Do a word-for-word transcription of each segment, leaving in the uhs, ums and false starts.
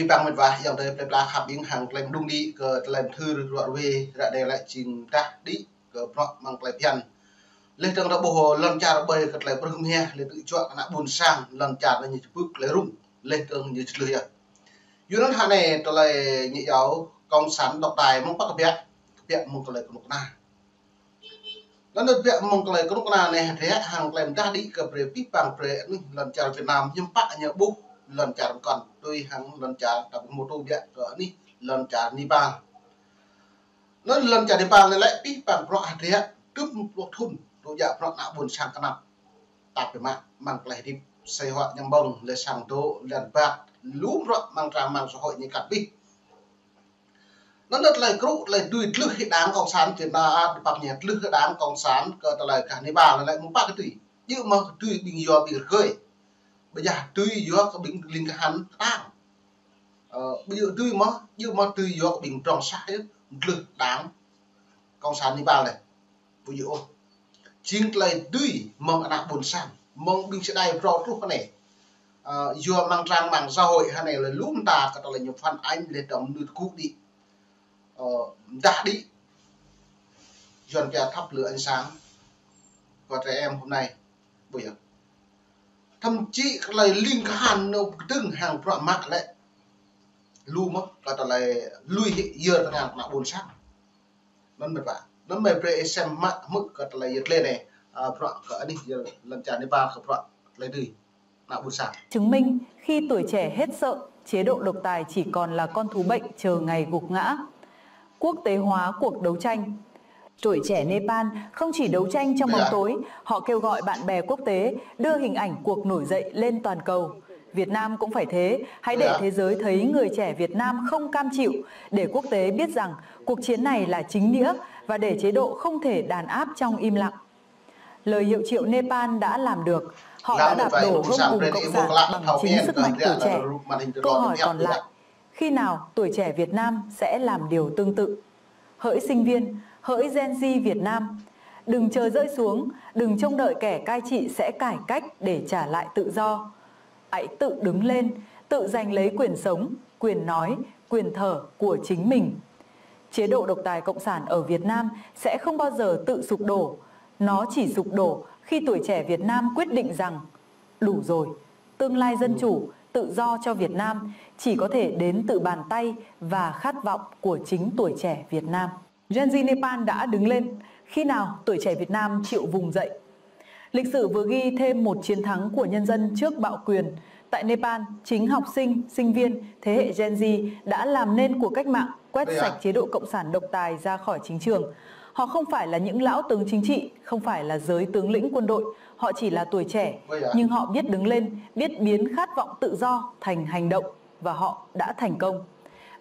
Păng mĕt wa, ayŏng adơi plơi pla khăp ƀing hăng tơlơi mơđung đĭ kơ tơlơi mơthưr ruă ruê, ră anai lĕ jing mơdah đĭ kơ bruă mơ̆ng tơlơi phiăn. Leh dơ̆ng ta ƀuh lŏn čar ƀơi kơ tơlơi brưh mhe, leh tŭ juă ană ƀôn sang, lŏn čar anai ñu čơpưp tơlơi rŭng, leh dơ̆ng ñu čơlưh yơh. Yua anŭn hă anai tơlơi ñu iâu cộng sản độc tài mơ̆ng pă kơbiă, kơbiă mơ̆ng tơlơi kơnuk kơna. Anŭn kơbiă mơ̆ng tơlơi kơnuk kơna anai hơdră hăng tơlơi mơdah đĭ kơ brơi pih pang brơi anih lŏn čar Việt Nam hiư̆m pă ñu ƀuh lŏn čar pơkŏn tui hăng lŏn čar ta ƀuh mơ̆ tŭ biă kơ anih lŏn čar Nepal. Anŭn lŏn čar Nepal anai lĕ pih pang bruă hơdră dŭm pluh thŭn tŭ juă bruă ană ƀôn sang kơnăp. Tap biă mă mơ̆ng tơlơi hơdip, sơi huă ñăm ƀơ̆ng, lĕ sang dŏ, lĕ băt, lu bruă mơ̆ng trang mạng xã hội ñu kăt abih. Anŭn tơlơi krŭ, tơlơi dưi tlưh hĭ đảng cộng sản Việt Nam, pap ñu tlưh hĭ đảng cộng sản kơ tơlơi gah Nepal anai lĕ mơ̆ng pă kơ dưi. Djơ̆ mơ̆ dưi ƀing yua ƀing rơgơi. Ƀiă yơh dưi yua kơ ƀing ling kahan kơtang. Ơ, ƀiă yơh dưi mơ̆, djơ̆ mơ̆ dưi yua kơ ƀing drŏng sah yơh, tlưh đảng cộng sản Nepal anai. Ƀu djơ̆ ôh. Jing tơlơi dưi mơ̆ng ană ƀôn sang, mơ̆ng ƀing čơđai phrâo truh hơnai. Ơ, yua mơ̆ng trang mạng xã hội hơnai lĕ lu mơta kơ tơlơi ñu phản ánh lĕ tơm nư tơgŭ đĭ. Ơ, mơdah đĭ. Yuan pia thắp lửa ánh sáng của trẻ em hôm nay. Ƀu djơ̆. Thậm chí kơ tơlơi ling kahan ñu kơdơ̆ng hăng bruă mă lĕ lu mơ̆ kơ tơlơi lui hĭ yơr tơngan ană ƀôn sang. Anŭn mĕt wa. Anŭn mơi brơi sem mă hmư̆ kơ tơlơi yơh tơlơi anai, ơ, bruă kơ anih yơh lŏn čar Nepal kơ bruă tơlơi dưi ană ƀôn sang. Chứng minh khi tuổi trẻ hết sợ, chế độ độc tài chỉ còn là con thú bệnh chờ ngày gục ngã. Quốc tế hóa cuộc đấu tranh. Tuổi trẻ Nepal không chỉ đấu tranh trong bóng tối, họ kêu gọi bạn bè quốc tế đưa hình ảnh cuộc nổi dậy lên toàn cầu. Việt Nam cũng phải thế, hãy để thế giới thấy người trẻ Việt Nam không cam chịu, để quốc tế biết rằng cuộc chiến này là chính nghĩa và để chế độ không thể đàn áp trong im lặng. Lời hiệu triệu Nepal đã làm được, họ đã đạp đổ gông cùm cộng sản bằng chính sức mạnh tuổi trẻ. Câu hỏi còn lại, khi nào tuổi trẻ Việt Nam sẽ làm điều tương tự? Hỡi sinh viên, hỡi Gen Z Việt Nam, đừng chờ rơi xuống, đừng trông đợi kẻ cai trị sẽ cải cách để trả lại tự do. Hãy tự đứng lên, tự giành lấy quyền sống, quyền nói, quyền thở của chính mình. Chế độ độc tài cộng sản ở Việt Nam sẽ không bao giờ tự sụp đổ. Nó chỉ sụp đổ khi tuổi trẻ Việt Nam quyết định rằng đủ rồi, tương lai dân chủ, tự do cho Việt Nam chỉ có thể đến từ bàn tay và khát vọng của chính tuổi trẻ Việt Nam. Gen Z Nepal đã đứng lên. Khi nào tuổi trẻ Việt Nam chịu vùng dậy? Lịch sử vừa ghi thêm một chiến thắng của nhân dân trước bạo quyền. Tại Nepal, chính học sinh, sinh viên, thế hệ Gen Z đã làm nên cuộc cách mạng, quét sạch chế độ cộng sản độc tài ra khỏi chính trường. Họ không phải là những lão tướng chính trị, không phải là giới tướng lĩnh quân đội, họ chỉ là tuổi trẻ, nhưng họ biết đứng lên, biết biến khát vọng tự do thành hành động, và họ đã thành công.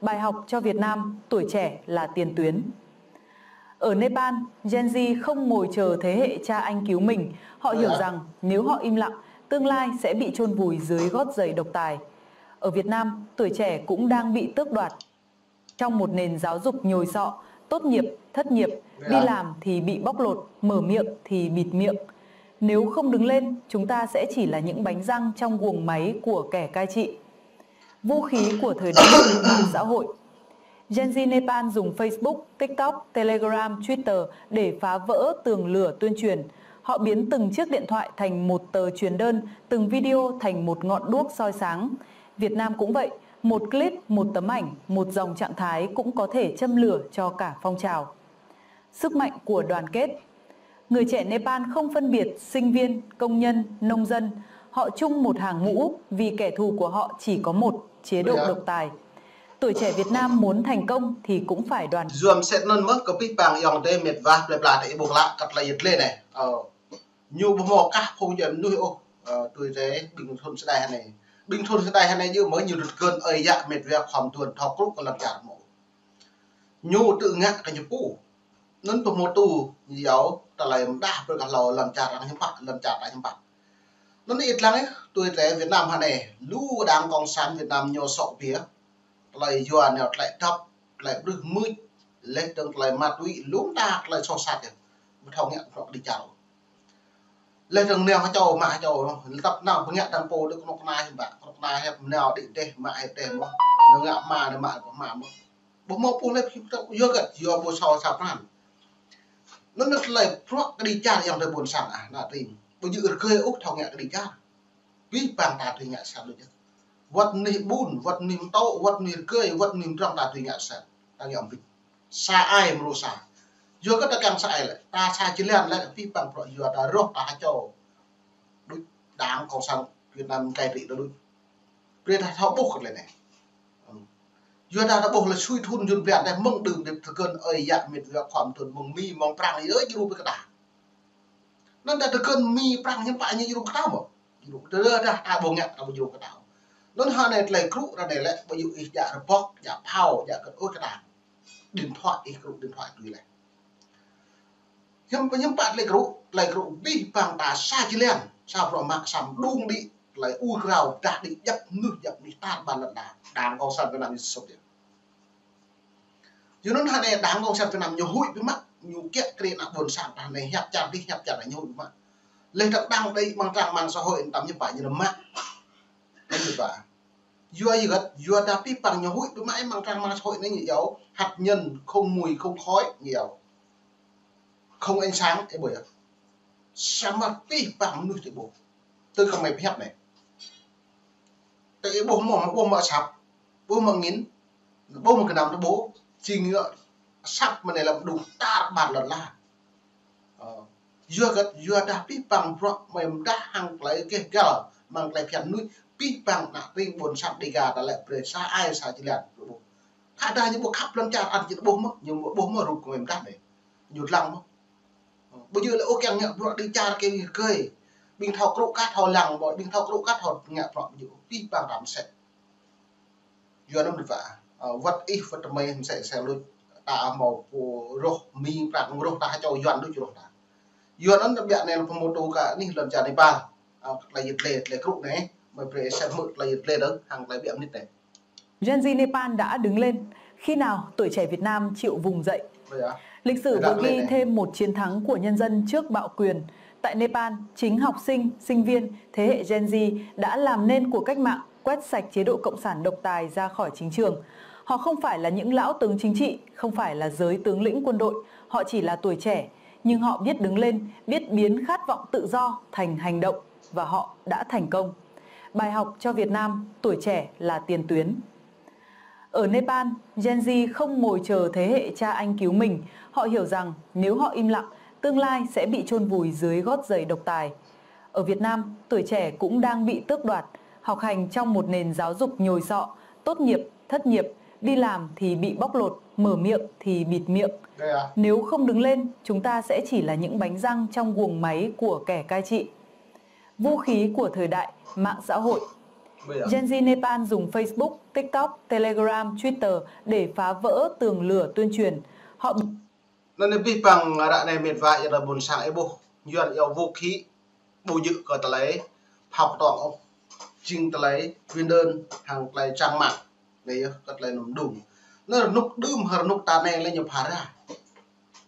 Bài học cho Việt Nam, tuổi trẻ là tiền tuyến. Ở Nepal, Gen Z không ngồi chờ thế hệ cha anh cứu mình. Họ hiểu rằng nếu họ im lặng, tương lai sẽ bị chôn vùi dưới gót giày độc tài. Ở Việt Nam, tuổi trẻ cũng đang bị tước đoạt. Trong một nền giáo dục nhồi sọ, tốt nghiệp, thất nghiệp, đi làm thì bị bóc lột, mở miệng thì bịt miệng. Nếu không đứng lên, chúng ta sẽ chỉ là những bánh răng trong guồng máy của kẻ cai trị. Vũ khí của thời đại mạng xã hội. Gen Z Nepal dùng Facebook, TikTok, Telegram, Twitter để phá vỡ tường lửa tuyên truyền. Họ biến từng chiếc điện thoại thành một tờ truyền đơn, từng video thành một ngọn đuốc soi sáng. Việt Nam cũng vậy, một clip, một tấm ảnh, một dòng trạng thái cũng có thể châm lửa cho cả phong trào. Sức mạnh của đoàn kết. Người trẻ Nepal không phân biệt sinh viên, công nhân, nông dân, họ chung một hàng ngũ vì kẻ thù của họ chỉ có một, chế độ độc tài. Tuổi trẻ Việt Nam muốn thành công thì cũng phải đoàn. Yua mơsĕ anŭn mơ̆ kơ pih pang ayŏng adơi mĕt wa plơi pla ta ih ƀuh lă kơ tơlơi yơh tơlơi anai. Ơ, ñu ƀu hmâo kah phung djuai mơnuih ôh, ơ, tui tơlơi ƀing thŭn sơdai hơnai. Ƀing thŭn sơdai hơnai djơ̆ mơ̆ ñu rơ̆t kơn ơi yă mĕt wa khŏm tuan thâo krŭ kơ lŏn čar mơ̆. Ñu tŭ ngă kơ ñu pô. Anŭn pơhmutu ñu iâu tơlơi mơdah brơi kơ hlâo lŏn čar arăng hiư̆m pă, lŏn čar arăng hiư̆m pă. Anŭn ih lăng ih, tui tơlơi Việt Nam hơnai, lu đảng cộng sản Việt Nam ñu sŏ biă. Tơlơi yua nao tơlơi dăp, tơlơi brưh mưč, leh dơ̆ng tơlơi ma túy, lu mơta tơlơi soh sat yơh. Ƀu thâo ngă bruă kơđi čar. Leh dơ̆ng nao hơčâo, mă hơčâo, tơpă nao pơngă dơ̆ng pô đơ kơnuk kơna hiư̆m pă, kơnuk kơna hiăp nao đĭ teh, mă hiăp teh mơ̆. ngă mă anai mă, mă, mă. Ƀu hmâo pô lĕ pơhiăp tơ̆, yua hơget, yua ƀu thâo sa pran. Anŭn tơlơi bruă kơđi čar ayŏng adơi ƀôn sang ah, ană tring. Ƀu djơ̆ rơgơi ôh thâo ngă kơđi čar. Abih bang ta tui ngă sat lu jơ̆. Wơ̆t anih ƀun, wơ̆t anih mơtô, wơ̆t anih rơgơi, wơ̆t anih mơdrŏng ta tui ngă sat. Ta ngă ƀĭt. Sa ai mrô sa. Yua hơget ta kiăng sa ai lĕ. Ta sa jơlan lĕ abih bang bruă yua ta rŏh ta hơčâo. Đuč Đảng Cộng sản Việt Nam cai trị ta đuč. Brơi ta thâo ƀuh kơ tơlơi anai. Yua ta thâo ƀuh lĕ sui thun jun blan ta mơ̆ng đưm đĕt tơgơ̆n ơi yă mĕt wa khua mơ̆ng thun mơ̆ng Mi mơ̆ng Prang yơh djru pơ kơ ta. Anŭn ta tơgơ̆n Mi Prang hiư̆m pă ñu djru kơ ta mơ̆. Djru kơ ta dah ta ƀu ngă ta ƀu djru kơ ta. Anŭn hơnai tơlơi krŭ ră anai lĕ ƀu djơ̆ ih djă rơbok, djă phao, djă kơt ôh kơ ta. Điện thoại ih krŭ điện thoại tui lĕ. Hiư̆m, hiư̆m pă tơlơi krŭ, tơlơi krŭ abih bang ta sa jơlan, sa bruă mă, sa mơđung đĭ, tơlơi ur krao, dah đĭ djăp mơnuih, djăp anih tar ƀar lŏn ala. Đảng Cộng sản Việt Nam ñu sŭp yơh. Yua anŭn hơnai Đảng Cộng sản Việt Nam ñu huĭ biă mă, ñu kiă kriê ană ƀôn sang ta anai hiăp čar dih, hiăp čar anai ñu huĭ biă mă. Leh tơdang đĭ amăng trang mạng xã hội tam ñu pă ñu lăm mă. Tam ñu pă. Yua hơget, yua dah abih bang ñu huĭ biă mă amăng trang mạng xã hội anai ñu iâu hạt nhân không mùi không khói ñu iâu. Không ánh sáng, ih ƀuh yơh. Samơ̆ abih bang mơnuih tơ ƀuh. Tui kơ mơi pơhiăp anai. Tơ ih ƀuh mơ̆, ƀuh mơ̆ asăp, ƀuh mơ̆ angin, ƀuh mơ̆ gơnam tơƀuh, jing yua asăp mơ̆ anai lăm đŭng tar ƀar lŏn ala. Ơ, yua hơget, yua dah abih bang bruă mơi mơdah hăng tơlơi gêh gal, amăng tơlơi phiăn mơnuih, abih bang ană tring ƀôn sang Dêga ta lĕ brơi sa ai sa jơlan, ƀuh. Khă dah ñu ƀu khăp lŏn čar ăt ñu ƀuh mơ̆, ñu ƀuh mơ̆ rup kơ mơi mơdah anai. Ñu lăng mơ̆. Ƀu djơ̆ lĕ ôh kiăng ngă bruă kơđi čar kơ ƀing rơgơi. Ƀing thâo krŭ kah thâo lăng ƀu, ƀing thâo krŭ kah thâo ngă bruă ƀu djơ̆. Abih bang ta mơsĕ. Yua anŭn mơ̆n wơ̆t, ơ, wơ̆t ih wơ̆t tơmơi mơsĕ mơsĕ lu ta hmâo pô rŏh Mi Prang rŏh ta hơčâo Yuan đôč rŏh ta. Yua anŭn biă anai pơhmutu kơ anih lŏn čar Nepal. Ơ, tơlơi yơh tơlơi, tơlơi krŭ anai, mơi brơi sem hmư̆ tơlơi yơh tơlơi dơ̆ng, hăng tơlơi biă mơnit anai. Gen Z Nepal đã đứng lên. Khi nào tuổi trẻ Việt Nam chịu vùng dậy? Lịch sử vừa ghi thêm một chiến thắng của nhân dân trước bạo quyền. Tại Nepal, chính học sinh, sinh viên, thế hệ Gen Z đã làm nên cuộc cách mạng, quét sạch chế độ cộng sản độc tài ra khỏi chính trường. Họ không phải là những lão tướng chính trị, không phải là giới tướng lĩnh quân đội, họ chỉ là tuổi trẻ, nhưng họ biết đứng lên, biết biến khát vọng tự do thành hành động, và họ đã thành công. Bài học cho Việt Nam, tuổi trẻ là tiền tuyến. Ở Nepal, Gen Z không ngồi chờ thế hệ cha anh cứu mình. Họ hiểu rằng nếu họ im lặng, tương lai sẽ bị chôn vùi dưới gót giày độc tài. Ở Việt Nam, tuổi trẻ cũng đang bị tước đoạt, học hành trong một nền giáo dục nhồi sọ, tốt nghiệp, thất nghiệp, đi làm thì bị bóc lột, mở miệng thì bịt miệng. Nếu không đứng lên, chúng ta sẽ chỉ là những bánh răng trong guồng máy của kẻ cai trị. Vũ khí của thời đại, mạng xã hội. Gen Z Nepal dùng Facebook, TikTok, Telegram, Twitter để phá vỡ tường lửa tuyên truyền. Họ Anŭn abih bang ră anai mĕt wa ayŏng adơi ƀôn sang ih ƀuh, Yuan iâu vũ khí, ƀu djơ̆ kơ tơlơi phao kơtong ôh. Jing tơlơi truyền đơn hăng tơlơi trang mạng. Anai yơh kơ tơlơi anŭn đŭng. Anŭn rơnŭk đưm hăng rơnŭk ta anai lĕ ñu phara.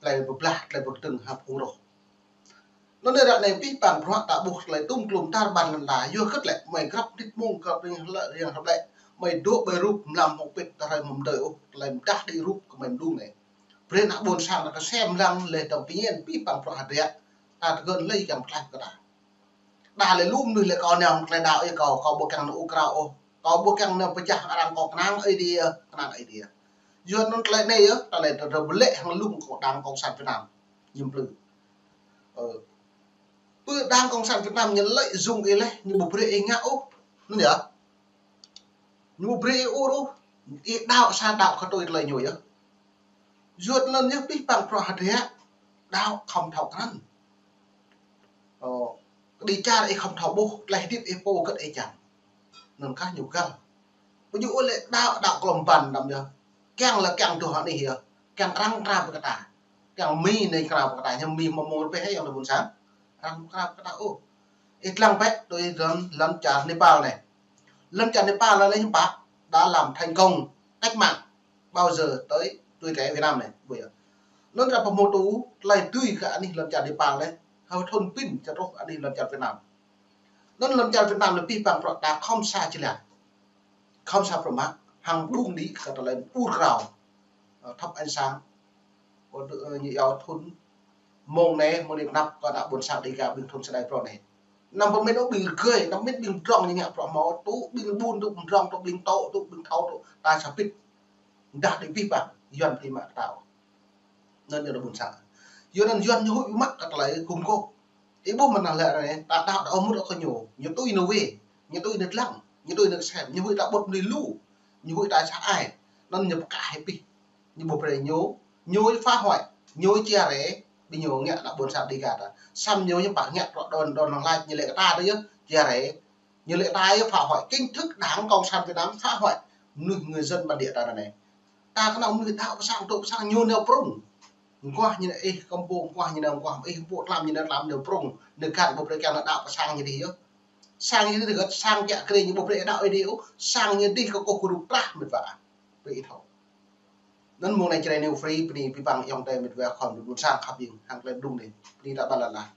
Tơlơi pơblah, tơlơi pơkơdơ̆ng hăng phung rŏh. Anŭn ră anai abih bang bruă ta ƀuh tơlơi tum klum tar ƀar lŏn ala, yua hơget lĕ, mơi grăp mơnit mông grăp ring hlăk ring hrăp lĕ, mơi dŏ ƀơi rup mlam hŏng pĭt ta hrơi mơ̆ng đơi ôh, tơlơi mơdah đĭ rup kơ mơi mơđung anai. Brơi ană ƀôn sang ta kơ sem lăng leh dong pơñen abih bang bruă hơdră, ta tơgơ̆n lĕ kiăng pơklaih kơ ta. Đa lĕ lu mơnuih lĕ kâo nao tơlơi đaŏ yơh kâo, kâo ƀu kiăng nao ur krao ôh, kâo ƀu kiăng nao pơčah arăng kâo kơnang Ơi Adai, kơnang Ơi Adai. Yua anŭn tơlơi anai yơh, tơlơi ta rơbêh lĕ hăng lŏm kơ Đảng Cộng sản Việt Nam. Ñu plư. Ơ. Pơ Đảng Cộng sản Việt Nam ñu lợi dụng ih leh, ñu ƀu brơi ih ngă ôh. Anŭn yơh. Ñu ƀu brơi ih ur ôh. Ih đaŏ sa đaŏ kơ tui tơlơi ñu yơh. Yua anŭn yơh abih bang bruă hơdră đaŏ khŏm thâo krăn. Ơ, kơđi čar ih khŏm thâo ƀuh, tơlơi hơdip ih pô hơget ih čang. Anŭn kah ñu găl. Ƀu djơ̆ ôh lĕ đaŏ, đaŏ klom ban đăm yơh. Kiăng lĕ kiăng tuh hơnih yơh. Kiăng arăng krao pơ kơ ta. Kiăng Mi anai krao pơ kơ ta, hiư̆m Mi hmâo mông rơbeh ayŏng adơi ƀôn sang. Arăng krao pơ kơ ta ôh. Ih lăng bĕ tui lŏn, lŏn čar Nepal anai. Lŏn čar Nepal anai hiư̆m pă, đã làm thành công cách mạng bao giờ tới tui kơ Việt Nam anai, ƀuh yơh. Anŭn ta pơhmutu tơlơi tui kơ anih lŏn čar Nepal anai, hăng thŭn pĭn čar truh anih lŏn čar Việt Nam. Anŭn lŏn čar Việt Nam anai abih bang bruă ta khŏm sa jơlan. Khŏm sa bruă mă. hăng đung đĭ kơ tơlơi ur krao. Ơ, thăp anh sang. Kơ, ơ, ñu yua thun mông anai, mông anai pơnăp kơ ană ƀôn sang Dega ƀing thun sơdai prong anai. Năm pơmĭn ôh ƀing rơgơi, năm pơmĭn ƀing drong ñu ngă prong mâo, tŭ ƀing ƀun, tŭ ƀing drong, tŭ ƀing tŏ, tŭ ƀing thâo, tŭ ta sa bit. Dah đĭ pih ƀă, Yuan pơmĭn mă tao. Anŭn ñu ană ƀôn sang. Yua anŭn Yuan ñu huĭ mă kơ tơlơi gum gôp. Ih ƀuh mơ̆n lĕ anai, ta đaŏ đaŏ mŭt kơ ñu. Ñu tui nao wai, ñu tui nao lăng, ñu tui nao sem, ñu huĭ ta ƀuh mơnuih lu, ñu huĭ ta sa ai. Anŭn ñu pơkă hĭ pih. Ñu ƀu brơi ñu, ñu phá hoại, ñu chia rẽ, ƀing ñu ngă ană ƀôn sang Dega ta. Samơ̆ ñu ñu pă ngă trŏ đon, đon lăng lač ñu lĕ kơ ta tơ yơh, chia rẽ. Ñu lĕ ta yơh phá hoại, chính thức Đảng Cộng sản Việt Nam phá hoại mơnuih người dân bản địa ta anai. Ta kơnơ̆ng mơnuih đaŏ pơ sang, tŭ pơ sang ñu nao prong. Mơguah ñu nao ih kơmpông, mơguah ñu nao mơguah, ih pô tlam ñu nao tlam nao prong. Nao găn ƀu brơi kiăng nao đaŏ pơ sang ñu dih yơh. Sang ñu dih gơ̆t, sang kiă kriê ñu ƀu brơi đaŏ ih dih ôh, sang ñu dih kơ kôh kơrup trah mĕt wa. Brơi ih thâo. Anŭn mông anai Jrai New Free, bơni abih bang ayŏng adơi mĕt wa khŏm ƀôn sang khăp ƀing hăng tơlơi đung anai. Bơni ta ƀă lăn lah.